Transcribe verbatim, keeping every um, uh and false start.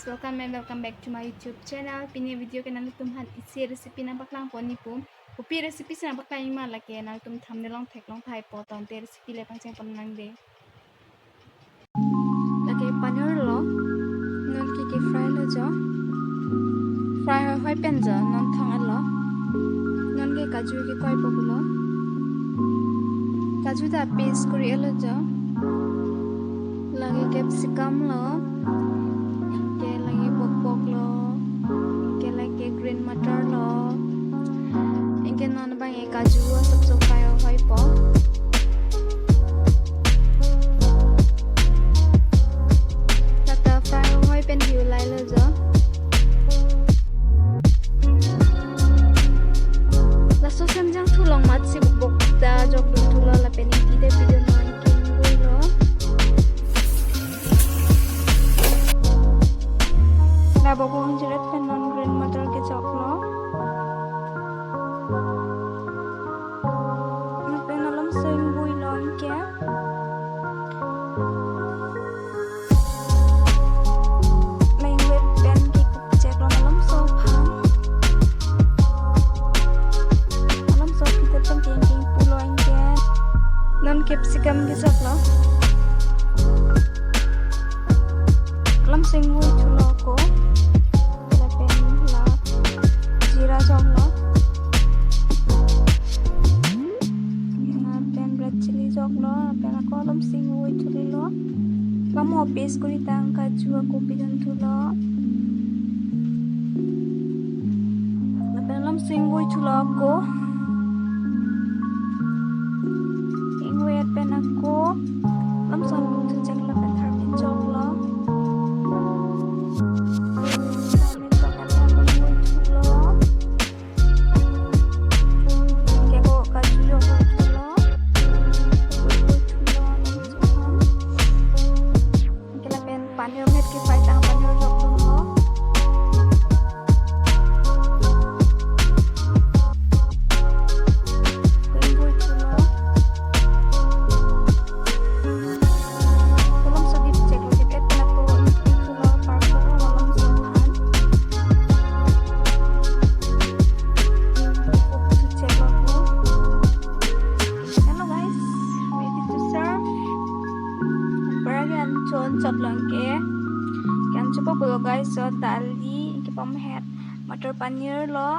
Welcome and welcome back to my YouTube channel. Pini video ke nangtum aphan isi recipe nangpaklang pon nipum. Kopi recipe si nangpaklang ma lake nangtum thumbnail along theklong thai po, tangte recipe le pangcheng pon nang dei. Lake paneer lo, non ke ke fry lo jo. Fry hoi pen jo non thang-et lo. Non ke kaju ke koi po pulo. Kaju ta paste kori-et lo jo. Lake capsicum lo. Ke lake bokbok lo. Ke lake green matar lo. Ke non bang e kaju asapso fry hoi po. Tata fry hoi pen hiu lai lo jo. Laso semjang thu long mat si bokbok ta jokdun thulo lapen ingti te video non kengui lo. Labok bong jiret pen non green matar ke joklo. Lapen alam seng bui long ke. Lang wet pen ke kup chek long alam so phang. Alam so pite pen keng keng pulo ingke. Non capsicum ke joklo. Alam seng bui thulo ko. Lapen la jeera joklo. Lapen red chilli joklo. Lapen ako alam seng bui thulilo. Kamo paste kori tang kaju ako pidun thulo. Lapen alam seng bui thulo ako. Ingwe pen ako alam seng bui thu chek lapen tharpin joklo. Tharpin jok lapen ako ingwe thulo. Ke ako kaju joklo thulo. Ingwe thulo alam seng bui. Ke lapen paneer met ke fry tang paneer jokdun lo. Keng bui thulo. Kolom so dip chek lo dip et na ko ingti thulo parko kolom so than. Ko thu chek lo ko. Hello guys, ready to serve. Para ke an chon chot long ke. Ke an chopo pulo guys, so dali ke pam het matar paneer lo.